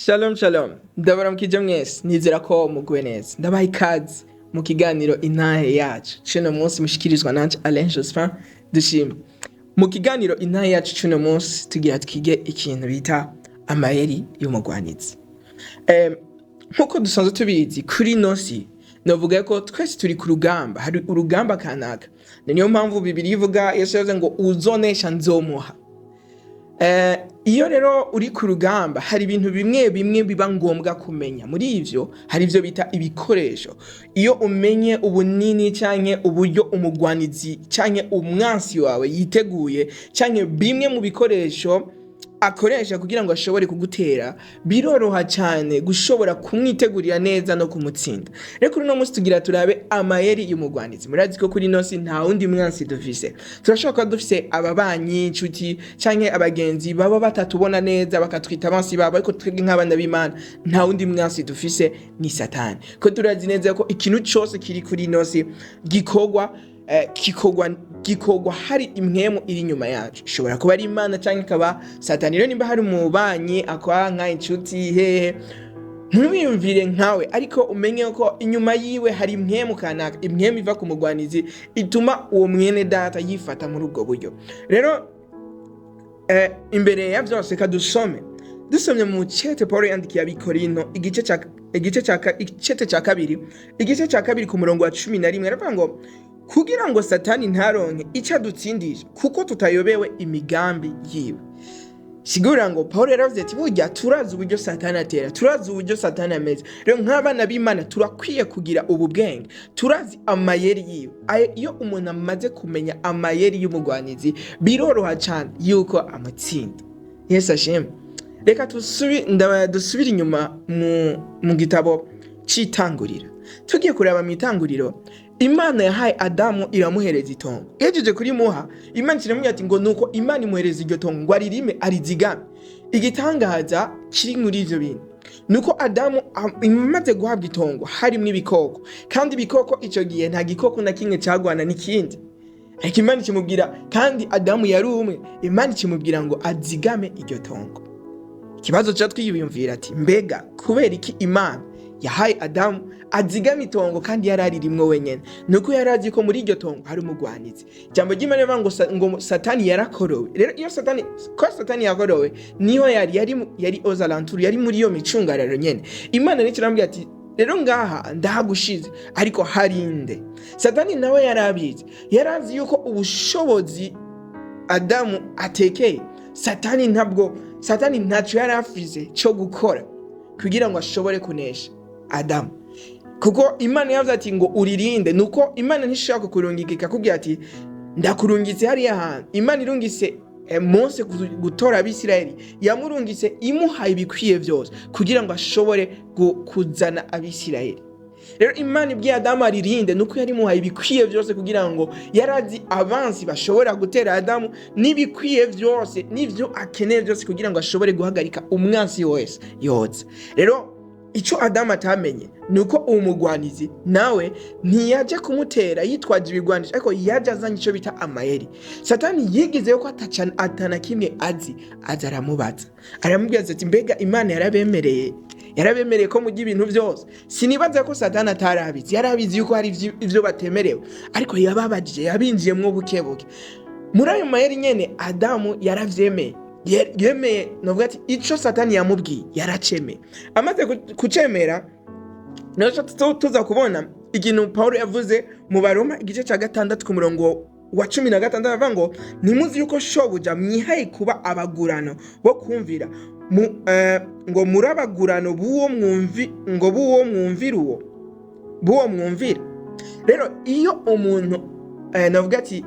Shalom shalom, ndabaramukije mwese, nizera ko muguwe neza. Ndabaha ikaze mu kiganiro Intahe Yacu cuno munsi, mushikirizwa nanje Alain Jospin Dushime. Mu kiganiro Intahe Yacu cuno munsi tugira twige ikintu bita amayeri y'umugwanizi. Nkuko dusanzwe tubizi, kuri ino si novuga ko twese turi ku rugamba, hari urugamba kanaka. Niyo mpamvu Bibiliya ivuga, Yesu yavuze ngo uzonesha nzomuha. Iyo rero uri ku rugamba, hari ibintu bimwe bimwe biba ngombwa kumenya. Muri ivyo hari ivyo bita ibikoresho. Iyo umenye ubunini canke uburyo umugwanizi canke umwansi wawe yiteguye, canke bimwe mu bikoresho akoresha kugira ngo ashobore kugutera, biroroha cyane gushobora kumwitegurira neza no kumutsinda. Rero kuri uno munsi tugira turabe amayeri y'umugwanizi. Murazi ko kuri ino si nta wundi mwansi dufise. Turashobora kuba dufise ababanyi, inshuti canke abagenzi baba batatubona neza, bakatwita abansi babo, ariko twebwe nk'abana b'Imana nta wundi mwansi dufise, ni Satani. Ko turazi neza ko ikintu cose kiri kuri ino si gikorwa gikorwa hari impwemu iri inyuma yacu, ishobora kuba ari Imana cyangwa ikaba Satani. Rero nimba hari umubanyi akwanka, inshuti, hehe, ntiwiyumvire nkawe, ariko umenye ko inyuma yiwe hari impwemu kanaka, impwemu iva ku mugwanizi ituma uwo mwene data yifata muri ubwo buryo. Rero imbere ya byose reka dusome. Dusomye mu cete Paul yandikiye Abikorino, igice ca icete ca kabiri, igice ca kabiri ku murongo wa 11, aravuga ngo kugira ngo Satani ntaronke icyo adutsindisha, kuko tutayobewe imigambi yiwe. Sigura ngo Paul yaravuze ati burya turazi uburyo Satani atera, turazi uburyo Satani ameze. Rero nk'abana b'Imana turakwiye kugira ubu bwenge, turazi amayeri yiwe. Iyo umuntu amaze kumenya amayeri y'umugwanizi, biroroha cyane yuko amutsinda. Yesu ashimwe. Reka dusubire inyuma mu gitabo c'Itanguriro. Tugiye kureba mu Itanguriro, Imana yahaye Adamu, iramuhereza itongo. Ihejeje kurimuha, Imana iramubwira ati ngo nuko Imana imuhereza iryo tongo ngo aririme, arizigame. Igitangaza kiri muri ivyo bintu nuko Adamu imaze guhabwa itongo harimwo ibikoko, kandi ibikoko ico gihe nta gikoko na kimwe cagwana n'ikindi. Ariko Imana ikimubwira, kandi Adamu yari umwe, Imana ikimubwira ngo azigame iryo tongo. Ikibazo ca twiyumvira ati mbega kubera iki Imana yahaye Adamu azigama itongo kandi yari aririmwo wenyene? Nuko yari azi ko muri iryo tongo hari umugwanizi. Ijambo ry'Imana rivuga ngo Satani yarakorowe. Rero iyo Satani, ko Satani yakorowe, niho yari aux alentours, yari muri iyo micungararo nyene. Imana nico iramubwira ati rero ngaha ndahagushize, ariko harinde. Satani nawe yarabizi, yarazi yuko ubushobozi Adamu atekeye, Satani ntabwo, Satani ntacyo yari afise cyo gukora kugira ngo ashobore kunesha Adamu, kuko Imana yavuze ati ngo uririnde. Nuko Imana ntishobora kukurungika ikakubwira ati ndakurungitse hariya hantu. Imana irungitse Mose gutora Abisirayeli, yamurungitse imuhaye ibikwiye byose kugira ngo ashobore kuzana Abisirayeli. Rero Imana ibwiye Adamu aririnde, nuko yari imuhaye ibikwiye byose, kugira ngo yarazi abansi bashobora gutera Adamu, n'ibikwiye byose n'ibyo akeneye byose kugira ngo ashobore guhagarika umwansi wese yoza. Rero icyo Adamu atamenye ni uko uwo mugwanizi nawe ntiyaje kumutera yitwaje ibigwanisho, ariko yaje azanye icyo bita amayeri. Satani yigize ko atana kimwe azi, aza aramubaza, aramubwira ati mbega Imana yarabemereye ko mujya ibintu byose? Sinibaza ko Satani atarabizi, yarabizi yuko hari ivyo batemerewe, ariko yababajije, yabinjiyemwo buke buke muri ayo mayeri nyene. Adamu yaravyemeye. Yemeye, novuga ati ico Satani yamubwiye yaracemeye. Amaze kucemera, nico tuza kubona ikintu Paulo yavuze mu Baroma, igice cya 6 ku murongo wa 16, avuga ngo ntimuzi yuko shobuja mwihaye kuba abagurano bo kumvira ngo muri abagurano b'uwo mwumvi, ngo b'uwo mwumvira, uwo b'uwo mwumvira. Rero iyo umuntu novuga ati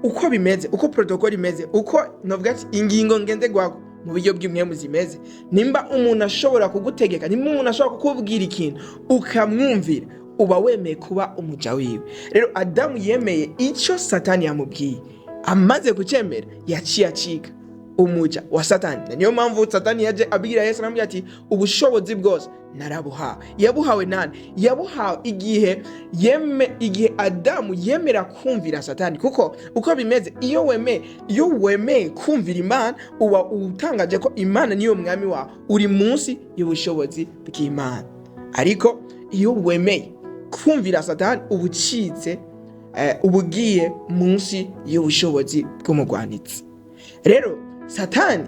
uko bimeze, uko protocol imeze, uko novuga ati ingingo ngenderwako mu buryo bw'impwemu zimeze, nimba umuntu ashobora kugutegeka, nimba umuntu ashobora kukubwira ikintu ukamwumvira, uba wemeye kuba umuja wiwe. Rero Adamu yemeye icyo Satani yamubwiye. Amaze kucemera, yaciye acika Umuja wa Satani. Na niyo mpamvu Satani yaje abwira Yesu, aramubwira ati: "Ubushobozi bwose narabuhawe." Yabuhawe nani? Yabuhawe igihe Adamu yemera kumvira Satani. Kuko uko bimeze, iyo wemeye kumvira Imana, uba utangaje ko Imana niyo mwami wawe, uri munsi y'ubushobozi bw'Imana. Ariko iyo wemeye kumvira Satani, uba ucitse, uba ugiye munsi y'ubushobozi bw'umugwanizi. Rero Satani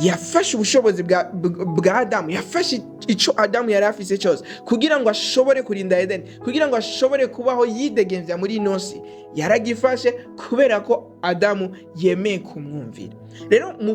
yafashe ubushobozi bwa Adamu, yafashe icyo Adamu yari afise cyose kugira ngo ashobore kurinda Edeni, kugira ngo ashobore kubaho yidegemvya muri ino si. Yaragifashe kubera ko Adamu yemeye kumwumvira. Rero mu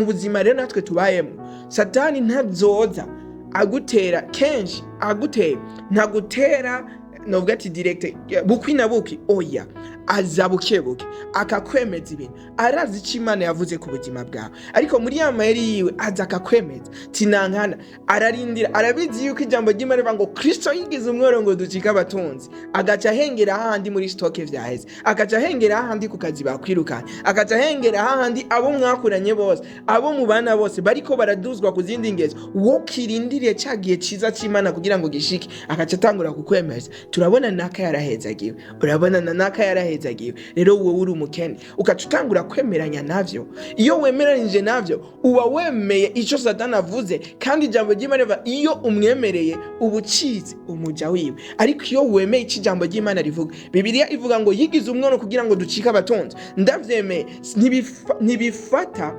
buzima rero natwe tubayemo, Satani ntazoza agutera kenshi, agutera, ntagutera novuga ati direct bukwi na bukwi. Oya, aza buke buke akakwemeza ibintu. Arazi icyo Imana yavuze ku buzima bwawe, ariko muri ya mayeri yiwe aza akakwemeza tinankana, ararindira. Arabizi yuko ijambo ry'Imana rivuga ngo Kristo yigize umworo ngo ducike abatunzi. Agaca ahengera hahandi muri stock vyaheze, agaca ahengera hahandi ku kazi bakwirukanye, agaca ahengera hahandi abo mwakuranye bose, abo mubana bose bariko baraduzwa ku zindi ngezo, wo kirindiriye ca gihe ciza c'Imana kugira ngo gishike. Agaca atangura kukwemeza: "Turabona naka yarahezagiwe, urabona na naka yarahezagiwe, rero wowe uri umukene." Ugaca utangura kwemeranya navyo. Iyo wemeranyije navyo, uba wemeye ico Satani avuze. Kandi ijambo ry'Imana rivuga: iyo umwemereye, uba ucitse umuja wiwe. Ariko iyo wemeye ico ijambo ry'Imana rivuga, Bibiliya ivuga ngo yigize umworo kugira ngo ducike abatunzi, ndavyemeye. Ntibifata,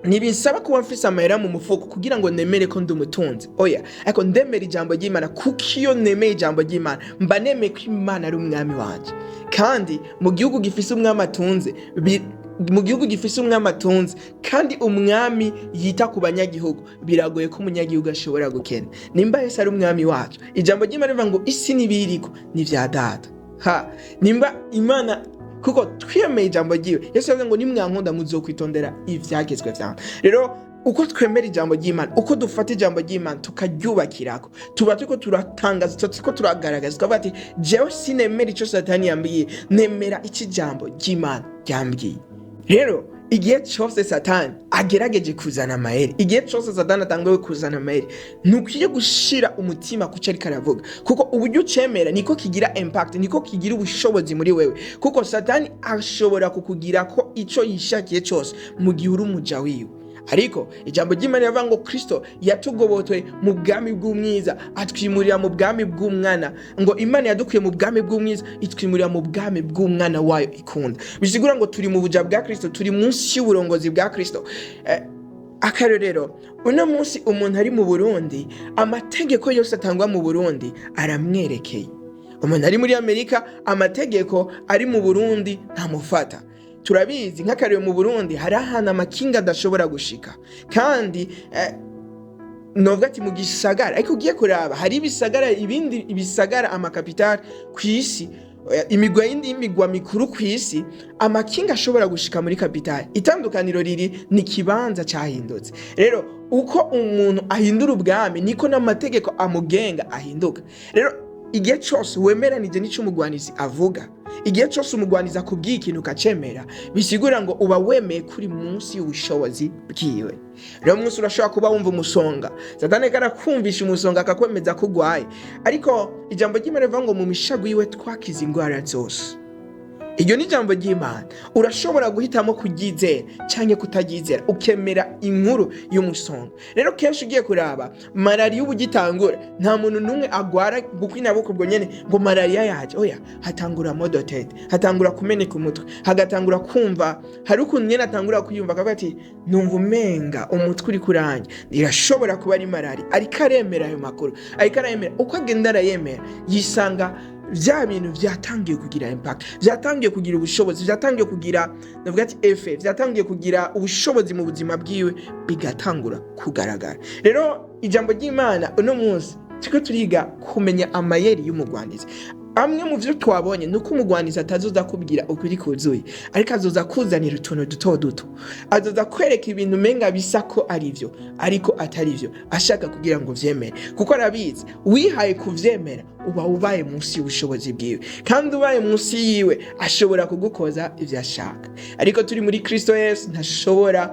ntibisaba kuba mfise amahera mu mufuko kugira ngo nemere ko ndi umutunzi. Oya, ariko ndemera ijambo ry'Imana, kuko iyo nemeye ijambo ry'Imana, mba nemeye ko Imana ari umwami wanje. Kandi mu gihugu gifise umwami atunze, mu gihugu gifise umwami atunze kandi umwami yita ku banyagihugu, biragoye ko umunyagihugu ashobora gukena. Nimba Yesu ari umwami wacu, ijambo ry'Imana rivuga ngo isi n'ibiyiriko ni vya Data. Ha nimba Imana, kuko twiyemeye ijambo ryiwe, Yesu yavuze ngo: "Nimwankunda muzokwitondera ivyagezwe vyanje." Rero uko twemera ijambo ry'Imana, uko dufata ijambo ry'Imana tukaryubakirako, tuba turiko turatangaza, tuba turiko turagaragaza, tukavuga ati: "Jewe sinemera ico Satani yambwiye, nemera ico ijambo ry'Imana ryambwiye." Rero igihe cyose Satani agerageje kuzana amayeri, igihe cyose Satani atanguye kuzana amayeri, ntukwiye gushira umutima ku cyo ariko aravuga, kuko uburyo ucemera niko kigira impact, niko kigira ubushobozi muri wewe. Kuko Satani ashobora kukugira ko ico yishakiye cyose mu gihe uri umuja wiwe. Ariko ijambo ry'Imana rivuga ngo Kristo yatugobotoye mu bwami bw'umwiza, atwimurira mu bwami bw'umwana, ngo Imana yadukuye mu bwami bw'umwiza, itwimurira mu bwami bw'umwana wayo ikunda. Bisigura ngo turi mu buja bwa Kristo, turi munsi y'uburongozi bwa Kristo. Akarorero, uno munsi umuntu ari mu Burundi, amategeko yose atangwa mu Burundi aramwerekeye. Umuntu ari muri Amerika, amategeko ari mu Burundi ntamufata. Turabizi, nk'akarorero, mu Burundi hari ahantu amakinga adashobora gushika, kandi novuga ati mu gisagara. Ariko ugiye kuraba, hari ibisagara, ibindi ibisagara, amakapitali ku isi, imigwa yindi, y'imigwa mikuru ku isi, amakinga ashobora gushika muri kapitali. Itandukaniro riri ni ikibanza cyahindutse. Rero uko umuntu ahindura ubwami, niko n'amategeko amugenga ahinduka. Rero igihe cyose wemeranije n'icyo umugwanizi avuga, igihe cyose umugwanizi akubwiye ikintu ukacemera, bisigura ngo uba wemeye kuri munsi y'ubushobozi bwiwe. Rero umunsi urashobora kuba wumva umusonga, Satani arakumvisha umusonga, akakwemeza ko urwaye. Ariko ijambo ry'Imana rivuga ngo mu mishago yiwe twakize indwara zose. Iryo ni ijambo ry'Imana. Urashobora guhitamo kuryizera cyangwa kutaryizera, ukemera inkuru y'umusonga. Rero kenshi ugiye kuraba, malariya uba ugitangura, nta muntu n'umwe agwara bukwi na bukwi ubwo nyene ngo malariya yaje. Oya, hatangura maux de tête, hatangura kumeneka umutwe, hagatangura kumva hari ukuntu nyene atangura kwiyumva, akavuga ati: "Numva umenga umutwe uri kuranjye, irashobora kuba ari malariya." Ariko aremera ayo makuru, ariko arayemera. Uko agenda arayemera, yisanga vya bintu vyatangiye kugira impact, vyatangiye kugira ubushobozi, vyatangiye kugira, ndavuga ati, effet, vyatangiye kugira ubushobozi mu buzima bwiwe, bigatangura kugaragara. Rero ijambo ry'Imana uno munsi, turiko turiga kumenya amayeri y'umugwanizi. Amwe mu vyo twabonye ni uko umugwanizi atazoza kubwira ukuri kuzuye, ariko azoza kuzanira utuntu duto duto, azoza kwereka ibintu umenga bisa ko ari vyo ariko atari vyo, ashaka kugira ngo uvyemere, kuko arabizi wihaye kuvyemera uba ubaye munsi y'ubushobozi bwiwe, kandi ubaye munsi yiwe ashobora kugukoza ivyo ashaka. Ariko turi muri Kristo Yesu, ntashobora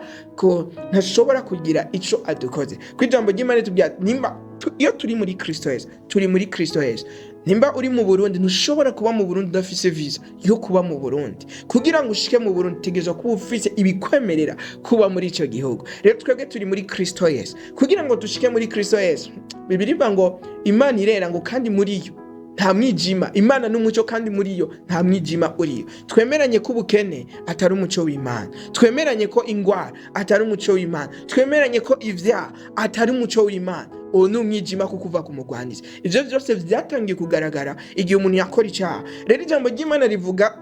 kugira ico adukoze. Ku ijambo ry'Imana ritubwira, nimba iyo turi muri Kristo Yesu, turi muri Kristo Yesu. Nimba uri mu Burundi, ntushobora kuba mu Burundi udafise visa yo kuba mu Burundi. Kugira ngo ushike mu Burundi, utegerezwa kuba ufise ibikwemerera kuba muri ico gihugu. Rero twebwe turi muri Kristo Yesu. Kugira ngo dushike muri Kristo Yesu, Bibiliya ivuga ngo Imana irera, ngo kandi muri yo nta mwijima. Imana n'umuco, kandi muri yo nta mwijima uriyo. Twemeranye ko ubukene atari umuco w'Imana, twemeranye ko ingwara atari umuco w'Imana, twemeranye ko ivyaha atari umuco w'Imana. Uwo ni umwijima kuko uva ku mugwanizi. Ivyo vyose vyatangiye kugaragara igihe umuntu yakora icaha. Rero ijambo ry'Imana rivuga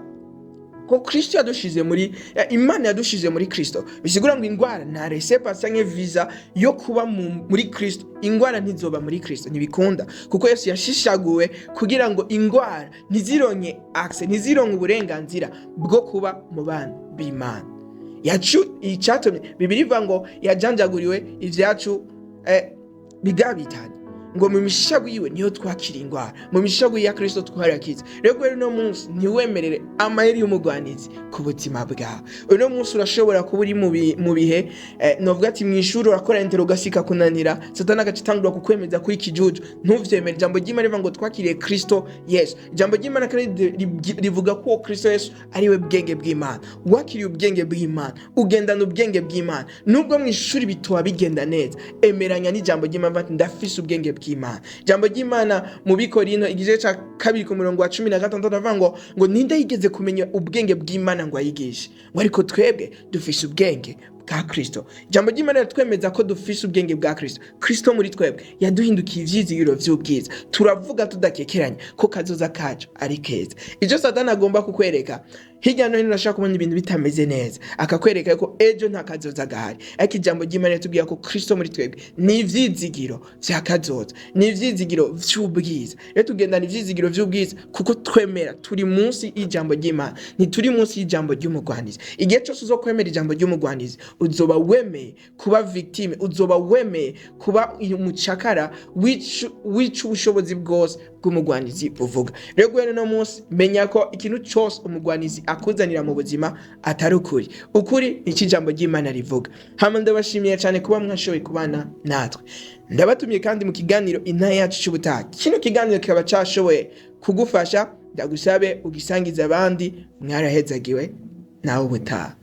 ko Kristo yadushize muri Imana yadushize muri Kristo, bisigura ngo ingwara nta laissez-passer canke visa yo kuba muri Kristo. Ingwara ntizoba muri Kristo, ntibikunda, kuko Yesu yashishaguwe kugira ngo ingwara ntizironke accès, ntizironke uburenganzira bwo kuba mu bana b'Imana. Yacu icatumye Bibiliya ivuga ngo yajanjaguriwe ivyacu bigabitanye, ngo mu mishago yiwe niyo twakira ingwara, mu mishago ya Kristo twarakize. Rero guhera uno munsi, ntiwemerere amayeri y'umugwanizi ku buzima bwawe. Uno munsi urashobora kuba uri mu bihe novuga ati mw'ishuri urakora intello ugasika kunanira, Satani agaca atangura kukwemeza kuri ikijuju. Ntuvyemere. Ijambo ry'Imana rivuga ngo twakiriye Kristo Yesu. Ijambo ry'Imana kandi rivuga ko uwo Kristo Yesu ari we bwenge bw'Imana. Wakiriye ubwenge bw'Imana, ugendana ubwenge bw'Imana. Nubwo mu ishuri bitoba bigenda neza, emeranya n'ijambo ry'Imana ati ndafise ubwenge bw'Imana. Ijambo ry'Imana mu Bikorino igice ca 2 ku murongo wa 16 avuga ngo ninde yigeze kumenya ubwenge bw'Imana ngo ayigishe? Ngo ariko twebwe dufise ubwenge bwa Kristo. Ijambo ry'Imana riratwemeza ko dufise ubwenge bwa Kristo. Kristo muri twebwe yaduhindukiye ivyizigiro vy'ubwiza. Turavuga tudakekeranya ko kazoza kacu ari keza. Ivyo Satani agomba kukwereka hirya no hino, urashobora kubona ibintu bitameze neza, akakwereka ko ejo nta kazoza gahari, ariko ijambo ry'Imana ritubwira ko Kristo muri twebwe ni ivyizigiro vya kazoza, ni ivyizigiro vy'ubwiza. Rero tugendana ivyizigiro vy'ubwiza kuko twemera turi munsi y'ijambo ry'Imana, ntituri munsi y'ijambo ry'umugwanizi. Igihe cyose uzokwemera ijambo ry'umugwanizi, uzoba wemeye kuba victime, uzoba wemeye kuba umucakara wica ubushobozi bwose bw'umugwanizi buvuga. Rero guhera uno munsi, menya ko ikintu cyose umugwanizi akuzanira mu buzima atari ukuri. Ukuri ni ijambo ry'Imana rivuga. Hama ndabashimiye cyane kuba mwashoboye kubana natwe. Ndabatumiye kandi mu kiganiro Intahe Yacu cy'ubutaha. Kino kiganiro kikaba cyashoboye kugufasha, ndagusabe ugisangize abandi. Mwarahezagiwe, nawe ubutaha.